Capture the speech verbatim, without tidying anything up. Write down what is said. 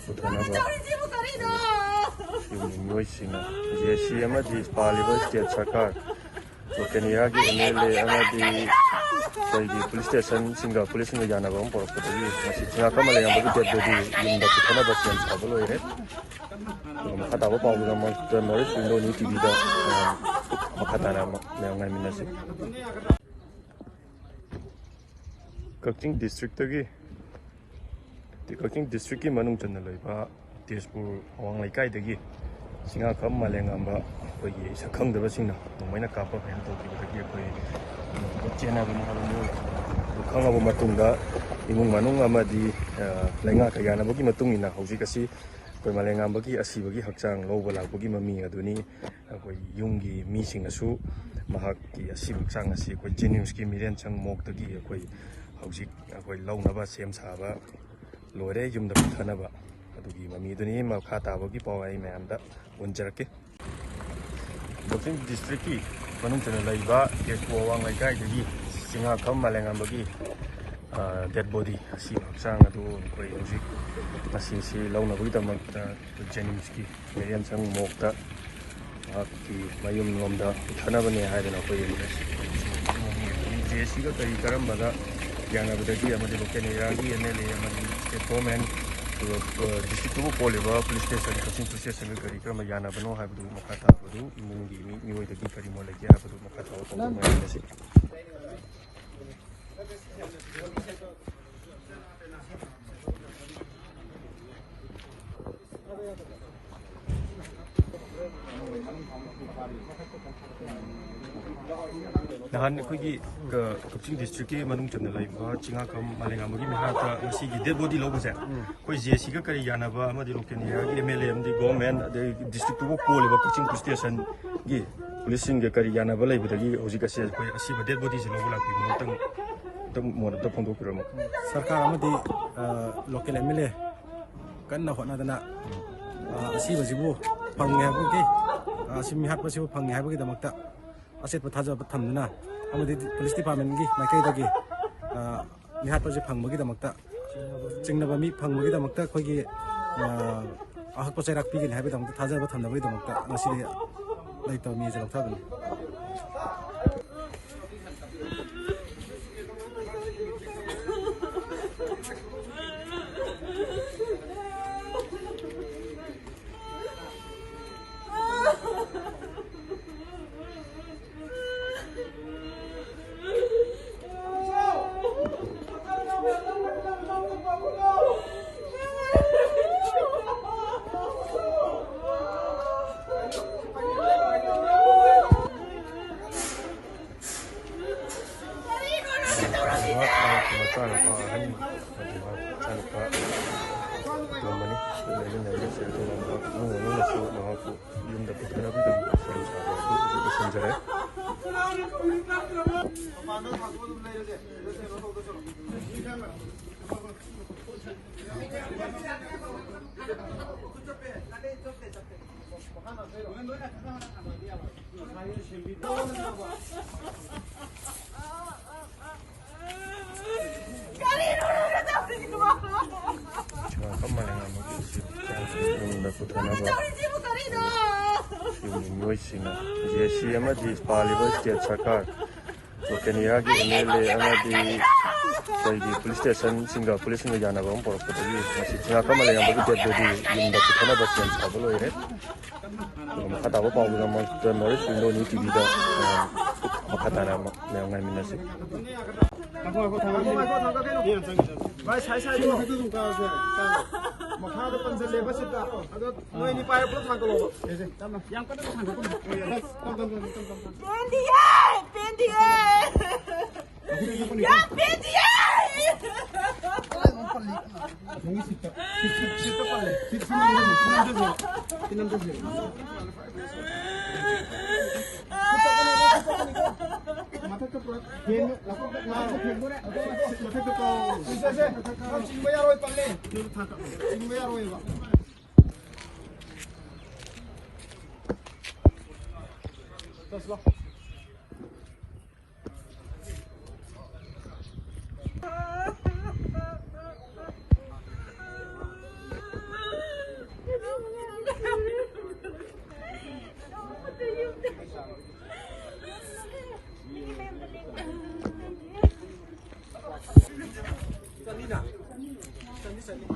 ꯄꯨꯊꯅꯕ ꯌꯨꯝꯒꯤ ꯃꯤꯑꯣꯏꯁꯤꯡꯅ ꯖꯦ ꯁꯤ ꯑꯃꯗꯤ ꯄꯥꯜꯂꯤꯕ ꯁ꯭ꯇꯦꯠ ꯁꯔꯀꯥꯔ, ꯂꯣꯀꯦꯜ ꯑꯦꯔꯤꯌꯥꯒꯤ ꯑꯦꯝ ꯑꯦꯜ ꯑꯦ ꯑꯃꯗꯤ ꯑꯩꯈꯣꯏꯒꯤ ꯄꯨꯂꯤꯁ ꯁ꯭ꯇꯦꯁꯟꯁꯤꯡꯒ ꯄꯨꯂꯤꯁꯁꯤꯡꯒ ꯌꯥꯅꯕ ꯑꯃ ꯄꯨꯔꯛꯄꯗꯒꯤ ꯉꯁꯤ ꯆꯤꯡꯉꯥꯈꯝ ꯃꯥꯂꯦꯝꯉꯥꯟꯕꯒꯤ ꯗꯦꯠ ꯕꯣꯗꯤ ꯌꯨꯝꯗ ꯄꯨꯊꯅꯕ ꯁꯦꯝ ꯁꯥꯕ ꯂꯣꯏꯔꯦ꯫ ꯑꯗꯨꯒ ꯃꯈꯥ ꯇꯥꯕ ꯄꯥꯎꯗꯨꯗꯃꯛꯇ ꯅꯣꯔꯠ ꯏꯁ ꯋꯤꯟꯗꯣ ꯅ꯭ꯌꯨ ꯇꯤꯚꯤꯗ ꯃꯈꯥ ꯇꯥꯅ ꯑꯃꯨꯛ ꯃꯌꯥꯝ ꯉꯥꯏꯃꯤꯟꯅꯁꯤ꯫ ꯀꯛꯆꯤꯡ ꯗꯤꯁꯇ꯭ꯔꯤꯛꯇꯒꯤ ꯀꯛꯆꯤꯡ ꯗꯤꯁꯇ꯭ꯔꯤꯛꯀꯤ ꯃꯅꯨꯡ ꯆꯟꯅ ꯂꯩꯕ ꯇꯦꯖꯄꯨꯔ ꯑꯋꯥꯡ ꯂꯩꯀꯥꯏꯗꯒꯤ ꯆꯤꯡꯉꯥꯈꯝ ꯃꯥꯂꯦꯝꯉꯥꯟꯕ ꯑꯩꯈꯣꯏꯒꯤ ꯁꯛ ꯈꯪꯗꯕꯁꯤꯡꯅ ꯅꯣꯡꯃꯩꯅ ꯀꯥꯞꯄ ꯀꯩꯅꯣ ꯇꯧꯈꯤꯕꯗꯒꯤ ꯑꯩꯈꯣꯏ ꯆꯦꯟꯅꯕꯅꯤ ꯍꯥꯏꯕ ꯃꯤꯑꯣꯏ ꯑꯗꯨ ꯈꯪꯉꯕ ꯃꯇꯨꯡꯗ ꯏꯃꯨꯡ ꯃꯅꯨꯡ ꯑꯃꯗꯤ, ꯑ, ꯂꯩꯉꯥꯛꯀ ꯌꯥꯅꯕꯒꯤ ꯃꯇꯨꯡ ꯏꯟꯅ ꯍꯧꯖꯤꯛ ꯑꯁꯤ ꯑꯩꯈꯣꯏ ꯃꯥꯂꯦꯝꯉꯥꯟꯕꯒꯤ ꯑꯁꯤꯕꯒꯤ ꯍꯛꯆꯥꯡ ꯂꯧꯕ ꯂꯥꯛꯄꯒꯤ ꯃꯃꯤ ꯑꯗꯨꯅꯤ꯫ ꯑꯩꯈꯣꯏ ꯌꯨꯝꯒꯤ ꯃꯤꯁꯤꯡꯅꯁꯨ ꯃꯍꯥꯛꯀꯤ ꯑꯁꯤꯕ ꯍꯛꯆꯥꯡ ꯑꯁꯤ ꯑꯩꯈꯣꯏ ꯖꯦꯅꯤꯝꯁꯀꯤ ꯃꯤꯔꯦꯟꯁꯪ ꯃꯣꯛꯇꯒꯤ ꯑꯩꯈꯣꯏ ꯍꯧꯖꯤꯛ ꯑꯩꯈꯣꯏ ꯂꯧꯅꯕ ꯁꯦꯝ ꯁꯥꯕ ꯂꯣꯏꯔꯦ꯫ ꯌꯨꯝꯗ ꯄꯨꯊꯅꯕ ꯑꯗꯨꯒꯤ ꯃꯃꯤꯗꯨꯅꯤ꯫ ꯃꯈꯥ ꯇꯥꯕꯒꯤ ꯄꯥꯎ ꯑꯩ ꯃꯌꯥꯝꯗ ꯎꯍꯟꯖꯔꯛꯀꯦ꯫ ꯀꯛꯆꯤꯡ ꯗꯤꯁꯇ꯭ꯔꯤꯛꯀꯤ ꯃꯅꯨꯡ ꯆꯟꯅ ꯂꯩꯕ ꯇꯦꯖꯄꯨꯔ ꯑꯋꯥꯡ ꯂꯩꯀꯥꯏꯗꯒꯤ ꯆꯤꯡꯉꯥꯈꯝ ꯃꯥꯂꯦꯝꯉꯥꯟꯕꯒꯤ, ꯑ, ꯗꯦꯠ ꯕꯣꯗꯤ, ꯑꯁꯤꯕ ꯍꯛꯆꯥꯡ ꯑꯗꯨ ꯑꯩꯈꯣꯏ ꯍꯧꯖꯤꯛ ꯉꯁꯤꯁꯤ ꯂꯧꯅꯕꯒꯤꯗꯃꯛꯇ ꯖꯦꯅꯤꯝꯁꯀꯤ ꯃꯤꯔꯦꯟꯁꯪ ꯃꯣꯛꯇ ꯃꯍꯥꯛꯀꯤ ꯃꯌꯨꯝꯂꯣꯝꯗ ꯄꯨꯊꯅꯕꯅꯦ ꯍꯥꯏꯗꯅ ꯑꯩꯈꯣꯏ ꯖꯦ ꯑꯦ ꯁꯤꯒ ꯀꯔꯤ ꯀꯔꯝꯕꯗ ꯌꯥꯅꯕꯗꯒꯤ ꯑꯃꯗꯤ ꯂꯣꯀꯦꯜ ꯑꯦꯔꯤꯌꯥꯒꯤ ꯑꯦꯝ ꯑꯦꯜ ꯑꯦ ꯑꯃꯗꯤ ꯁ꯭ꯇꯦꯠ ꯒꯣꯔꯃꯦꯟ, ꯑꯗꯨꯒ, ꯑ, ꯗꯤꯁꯇ꯭ꯔꯤꯛꯇꯨꯕꯨ ꯀꯣꯜꯂꯤꯕ ꯄꯨꯂꯤꯁ ꯁ꯭ꯇꯦꯁꯟ, ꯀꯛꯆꯤꯡ ꯄꯨꯂꯤꯁ ꯁ꯭ꯇꯦꯁꯟꯒ ꯀꯔꯤ ꯀꯔꯝꯕ ꯌꯥꯅꯕꯅꯣ ꯍꯥꯏꯕꯗꯨ ꯃꯈꯥ ꯇꯥꯕꯗꯨ ꯏꯃꯨꯡꯒꯤ ꯃꯤ, ꯃꯤꯑꯣꯏꯗꯒꯤ ꯀꯔꯤ ꯃꯣꯠ ꯂꯩꯒꯦ ꯍꯥꯏꯕꯗꯨ ꯃꯈꯥ ꯇꯥꯕ ꯄꯥꯎꯗꯝ ꯉꯥꯏꯃꯤꯟꯅꯁꯤ꯫ ꯅꯍꯥꯟ ꯑꯩꯈꯣꯏꯒꯤ, ꯑ, ꯀꯛꯆꯤꯡ ꯗꯤꯁꯇ꯭ꯔꯤꯛꯀꯤ ꯃꯅꯨꯡ ꯆꯟꯅ ꯂꯩꯕ ꯆꯤꯡꯉꯥꯈꯝ ꯃꯥꯂꯦꯝꯉꯥꯟꯕꯒꯤ ꯃꯤꯍꯥꯠꯇ ꯉꯁꯤꯒꯤ ꯗꯦꯠ ꯕꯣꯗꯤ ꯂꯧꯕꯁꯦ, ꯑꯩꯈꯣꯏ ꯖꯦ ꯑꯦ ꯁꯤꯒ ꯀꯔꯤ ꯌꯥꯅꯕ ꯑꯃꯗꯤ ꯂꯣꯀꯦꯜ ꯑꯦꯔꯤꯌꯥꯒꯤ ꯑꯦꯝ ꯑꯦꯜ ꯑꯦ ꯑꯃꯗꯤ ꯒꯣꯔꯃꯦꯟ ꯑꯗꯩ ꯗꯤꯁꯇ꯭ꯔꯤꯛꯇꯨꯕꯨ ꯀꯣꯜꯂꯤꯕ ꯀꯛꯆꯤꯡ ꯄꯨꯂꯤꯁ ꯁ꯭ꯇꯦꯁꯟꯒꯤ ꯄꯨꯂꯤꯁꯁꯤꯡꯒ ꯀꯔꯤ ꯌꯥꯅꯕ ꯂꯩꯕꯗꯒꯤ ꯍꯧꯖꯤꯛ ꯑꯁꯤ ꯑꯩꯈꯣꯏ ꯑꯁꯤꯕ ꯗꯦꯠ ꯕꯣꯗꯤꯁꯦ ꯂꯧꯕ ꯂꯥꯛꯄꯤꯕꯅꯣ? ꯑꯝꯇꯪ, ꯑꯝꯇꯪ ꯃꯣꯠ ꯑꯝꯇ ꯐꯣꯡꯗꯣꯛꯄꯤꯔꯝꯃꯣ꯫ ꯁꯔꯀꯥꯔ ꯑꯃꯗꯤ, ꯑ, ꯂꯣꯀꯦꯜ ꯑꯦꯝ ꯑꯦꯜ ꯑꯦ ꯀꯟꯅ ꯍꯣꯠꯅꯗꯅ, ꯑ, ꯑꯁꯤꯕꯁꯤꯕꯨ ꯐꯪꯉꯦ ꯍꯥꯏꯕꯒꯤ, ꯑ, ꯑꯁꯤ ꯃꯤꯍꯥꯠꯄꯁꯤꯕꯨ ꯐꯪꯉꯦ ꯍꯥꯏꯕꯒꯤꯗꯃꯛꯇ ꯑꯆꯦꯠꯄ ꯊꯥꯖꯕ ꯊꯝꯗꯨꯅ ꯑꯃꯗꯤ ꯄꯨꯂꯤꯁ ꯗꯤꯄꯥꯔꯠꯃꯦꯟꯒꯤ ꯃꯥꯏꯀꯩꯗꯒꯤ, ꯑ, ꯃꯤꯍꯥꯠꯄꯁꯦ ꯐꯪꯕꯒꯤꯗꯃꯛꯇ, ꯆꯤꯡꯅꯕ ꯃꯤ ꯐꯪꯕꯒꯤꯗꯃꯛꯇ ꯑꯩꯈꯣꯏꯒꯤ ꯑ, ꯑꯍꯛꯄ ꯆꯩꯔꯥꯛ ꯄꯤꯒꯅꯤ ꯍꯥꯏꯕꯒꯤꯗꯃꯛꯇ, ꯊꯥꯖꯕ ꯊꯝꯅꯕꯒꯤꯗꯃꯛꯇ ꯉꯁꯤꯗꯤ ꯂꯩꯇꯕ ꯃꯤꯁꯦ ꯂꯧꯊꯕꯅꯤ꯫ ꯃꯆꯥꯅꯨꯄꯥ ꯑꯍꯟ, ꯑꯗꯨꯒ ꯃꯆꯥꯅꯨꯄꯥ ꯑꯇꯣꯝꯕꯅꯤ꯫ ꯂꯩꯃꯤꯟꯅꯔꯤꯕꯁꯦ꯫ ꯑꯗꯨꯅ ꯏꯃꯨꯡ ꯃꯅꯨꯡꯅꯁꯨ ꯃꯍꯥꯛꯄꯨ ꯌꯨꯝꯗ ꯄꯨꯊꯅꯕꯒꯤꯗꯃꯛꯇ ꯁꯦꯝ ꯁꯥꯕ ꯑꯗꯨ ꯍꯧꯖꯤꯛ ꯂꯣꯏꯁꯤꯟꯖꯔꯦ꯫ ꯀꯔꯤꯅꯣ ꯅꯪꯅ ꯇꯧꯔꯤꯗꯨꯕꯣ? ꯌꯨꯝꯗ ꯄꯨꯊꯅꯕ ꯇꯧꯔꯤꯁꯤꯕꯨ ꯀꯔꯤꯅꯣ? ꯌꯨꯝꯒꯤ ꯃꯤꯑꯣꯏꯁꯤꯡꯅ, ꯖꯦ ꯁꯤ ꯑꯃꯗꯤ ꯄꯥꯜꯂꯤꯕ ꯁ꯭ꯇꯦꯠ ꯁꯔꯀꯥꯔ, ꯂꯣꯀꯦꯜ ꯑꯦꯔꯤꯌꯥꯒꯤ ꯑꯦꯝ ꯑꯦꯜ ꯑꯦ ꯑꯃꯗꯤ ꯑꯩꯈꯣꯏꯒꯤ ꯄꯨꯂꯤꯁ ꯁ꯭ꯇꯦꯁꯟꯁꯤꯡꯒ ꯄꯨꯂꯤꯁꯁꯤꯡꯒ ꯌꯥꯅꯕ ꯑꯃ ꯄꯨꯔꯛꯄꯗꯒꯤ ꯉꯁꯤ ꯆꯤꯉꯥ ꯀꯃꯜ ꯑꯌꯥꯝꯕꯒꯤ ꯗꯦꯠ ꯕꯣꯗꯤ ꯌꯨꯝꯗ ꯄꯨꯊꯅꯕ ꯁꯦꯝ ꯁꯥꯕ ꯂꯣꯏꯔꯦ꯫ ꯑꯗꯨꯒ ꯃꯈꯥ ꯇꯥꯕ ꯄꯥꯎꯒꯤꯗꯃꯛꯇ North East window news T ꯚꯤꯗ, ꯑ, ꯃꯈꯥ ꯇꯥꯅ ꯑꯃꯨꯛ ꯃꯌꯥꯝ ꯉꯥꯏꯃꯤꯟꯅꯁꯤ꯫ ꯉꯥꯏꯈꯣ, ꯉꯥꯏꯈꯣ, ꯊꯥꯡꯒꯠꯀꯦ꯫ ꯚꯥꯏ, ꯁꯥꯏ, ꯁꯥꯏꯗꯣ꯫ ꯁꯤ ꯃꯊꯛꯇ ꯑꯗꯨꯝ ꯀꯥꯔꯁꯦ꯫ ꯃꯈꯥꯗ ꯄꯟꯁꯤꯜꯂꯦꯕ ꯁꯤꯠꯇ꯫ ꯑꯗꯣ ꯅꯣꯏ ꯑꯅꯤ ꯄꯥꯏꯔ ꯄꯨꯂꯞ ꯊꯥꯡꯒꯠꯂꯣꯕ꯫ ꯌꯥꯝ ꯀꯟꯅ ꯊꯥꯡꯒꯠꯀꯅꯨ꯫ ꯇꯞ, ꯇꯞ, ꯇꯞ, ꯇꯞ, ꯇꯞ, ꯇꯞ꯫ ꯄꯦꯟꯗꯤꯌꯦ! ꯄꯦꯟꯗꯤꯌꯦ! ꯌꯥꯝ ꯄꯦꯟꯗꯤꯌꯦ! ꯅꯪꯒꯤ ꯁꯤꯠꯇ, ꯁꯤꯠ, ꯁꯤꯠ, ꯁꯤꯠꯇ ꯄꯜꯂꯦ꯫ ꯁꯤꯠ, ꯁꯤ ꯅꯝꯗꯁꯦ, ꯁꯤ ꯅꯝꯗꯁꯦ, ꯁꯤ ꯅꯝꯗꯁꯦ꯫ ꯃꯊꯛꯇ ꯄꯨꯔꯥ ꯐꯦꯟ, ꯃꯊꯛꯇ ꯐꯦꯟ ꯄꯨꯔꯦ꯫ ꯃꯊꯛꯇ ꯄꯥꯎ꯫ ꯁꯦ, ꯁꯦ, ꯁꯦ꯫ ꯆꯤꯡꯕ ꯌꯥꯔꯣꯏ, ꯄꯜꯂꯦ꯫ ꯆꯤꯡꯕ ꯌꯥꯔꯣꯏꯕ꯫ ꯆꯅꯤ ꯆꯅꯤ꯫